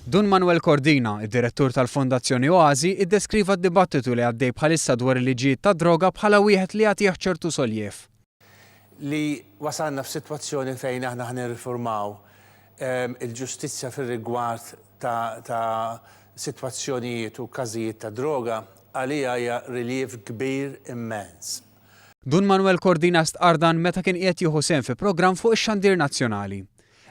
Dun Manuel Cordina, id-direttur tal-Fondazzjoni Oasi, iddeskriva d-dibattitu li għaddej bħalissa dwar il-liġijiet tad-droga bħala wieħed li jagħtih ċertu soljev. Li wasalna f'sitwazzjoni fejn aħna ħa nirriformaw il-ġustizzja fir-rigward ta' sitwazzjonijiet u każijiet ta' droga, għalija hija riliev kbir immens. Dun Manuel Cordina stqarr dan meta kien qiegħed jieħu sehem fi programm fuq ix-xandir nazzjonali.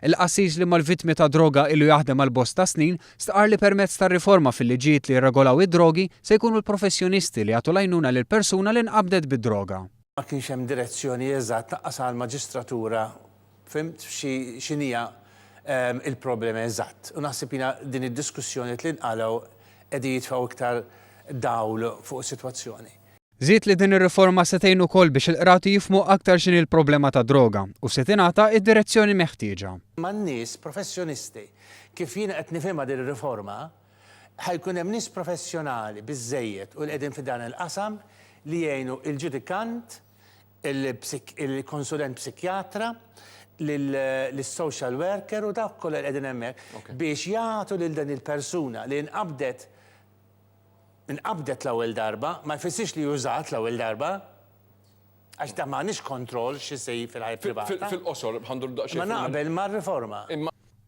Il-qassis li mal-vittmi tad-droga ilu jaħdem għal bosta snin, stqarr li permezz tar-riforma fil-liġijiet li jirregolaw id-drogi se jkunu l-professjonisti li jagħtu l-għajnuna lill-persuna li nqabdet bid-droga. Ma kienx hemm direzzjoni eżatt lanqas għall-maġistratura fhimt x'inhija il-problema eżatt. U naħseb jiena din id-diskussjonijiet li nqalgħu qegħdin jitfgħu iktar dawl fuq is-sitwazzjoni. Żied li din ir-riforma se tgħin ukoll biex il-qrati jifhmu aktar x'inhi l-problema tad-droga u se tingħata id-direzzjoni meħtieġa. Man-nies professjonisti, kif jiena qed nifhimha din ir-riforma, ħa jkun hemm nies professjonali biżżejjed u li qegħdin fi dan il-qasam li jgħinu il-ġudikant, il-konsulent psikjatra, lis-social worker u dawk kollha li qegħdin hemmhekk biex jagħtu lil din il-persuna li nqabdet Inqabdet l-ewwel darba, ma jfissirx li użat l-ewwel darba, għax da m'għandniex kontroll x'isir fil-ħajja privata. Fil-qosor, ħa ndur daqsxejn. Imma naqbel mar-riforma.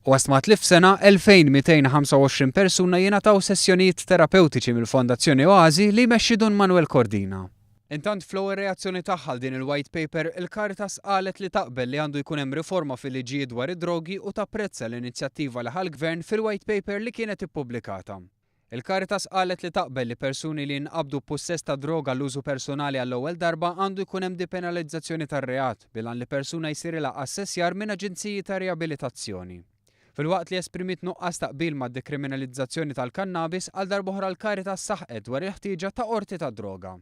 Huwa stmat li f'sena, 2,225 persuna jingħataw sessjonijiet terapewtiċi mill-Fondazzjoni Oasi li jmexxi Dun Manuel Cordina. Intant fl-ewwel reazzjoni tagħha għal din il-White Paper, il-Caritas qalet li taqbel li għandu jkun hemm riforma fil-liġijiet dwar id-drogi u tapprezza l-inizjattiva li ħa l-Gvern fil-White Paper li kienet ippubblikata. Il-Caritas qalet li taqbel li persuni li jinqabdu b'pussess ta' droga għall-użu personali għall-ewwel darba għandu jkun hemm depenalizzazzjoni tar-reat bil-għan li persuna jsirilha assessjar minn aġenziji ta' riabilitazzjoni. Filwaqt li esprimiet nuqqas ta' qbil mad-dekriminalizzazzjoni tal-kannabis, għal darb'oħra l-Caritas saħqet dwar il-ħtieġa ta' qorti tad-droga.